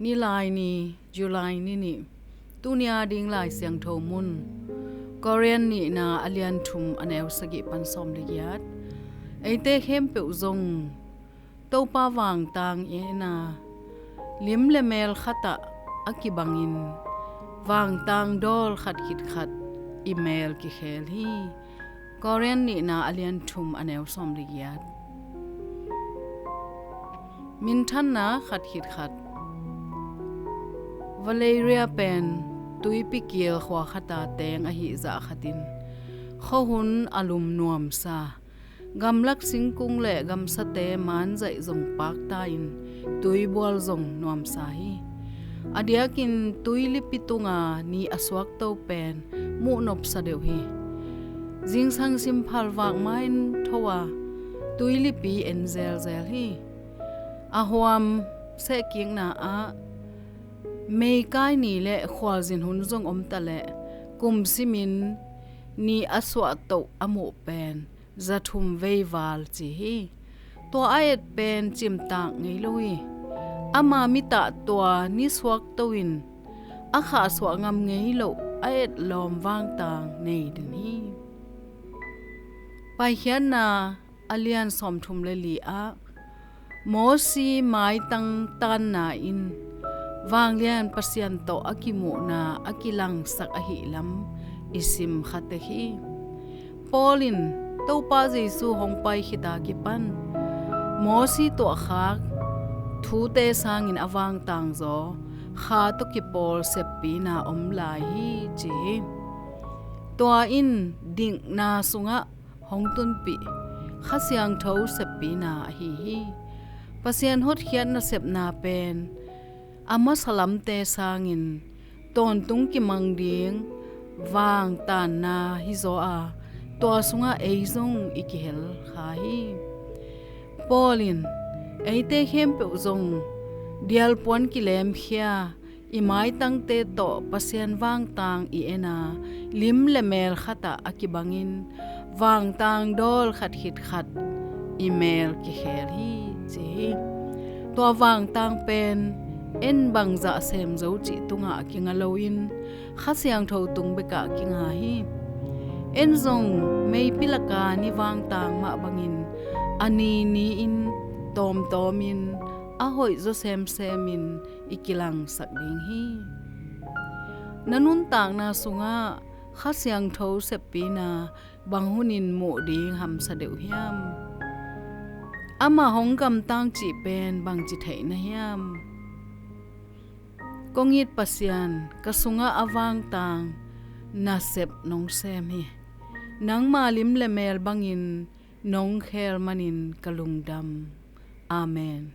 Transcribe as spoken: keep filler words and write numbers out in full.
Nilaini, July ni nih. Tuni a ding Lai Siangtho mun, Korin nihna a lian thum a neu sagih pan sawm le giat. Eite khempeuh zong Topa vangtang i en a, lim le mel khatah a kibangin vangtang dawl khat khit khat i mel kikhel hi. Korin nihna a lian thum a neu sawm le giat. Minthanna khat khit khat. Valeria pen tuipi kil khua khata teng ahi zah khatin khuahun a lum nuamsa, gamlak singkung le gamsate manzaih zong pakta in tuibual zong nuamsa hi. A diakin tuilipi tunga ni a suakto pen muh nopsa deuh hi. Zingsang simphal vakma in tho a, tuilipi en zelzel hi. A huam sehkikna ah meikai ni le khualzin hun zong om ta leh kum simin ni a suahtoh a muh pen za thum vei val ci hi. Tua a et pen cimtak ngei lo hi. Ama mitah tua ni suakto in a khahsuah ngam ngei loh a et lawm vangtang nei den hi. Paikhiatna a lian sawmthum le li ah Mosi maitang tanna in vanglian Pasian tawh a kimuhna a kilangsak ahih lam i sim kha tek hi. Paul in Topa Jesu hong pai khita kipan Mosi tuahkhak thute sangin a vangtangzaw kha tawh kipawl seppina om lai hi ci hi. Tua in dikna sungah hong tunpih Kha Siangtho seppina ahi hi. Pasian hotkhiatna sepna pen a masa lamte sangin tawntung kimang ding vangtanna hizaw a, tua sungah ei zong i kihel kha hi. Paul in eite khempeuh zong dialpuan kilemkhia i maitangte tawh Pasian vangtang i en a, lim le mel khatah a kibangin vangtang dawl khat khit khat i mel kikhel hi ci hi. Tua vangtang pen en bangzah sem zo cih tungah kinga loin Kha Siangtho tung bekah kinga hi. En zong meipi laka ni vangtang mah bangin a ni ni-in tawmtawmin a hoih zaw semsemin i kilangsak ding hi. Na nuntakna sungah Kha Siangtho seppina bang hunin muh ding hamsa deuh hiam? Amah hong gamtang cih pen bangci theih na hiam? Kong it Pasian, ka sungah a vangtang nasep nong sem hi. Nangma lim le mel bangin nong khel manin ka lungdam. Amen.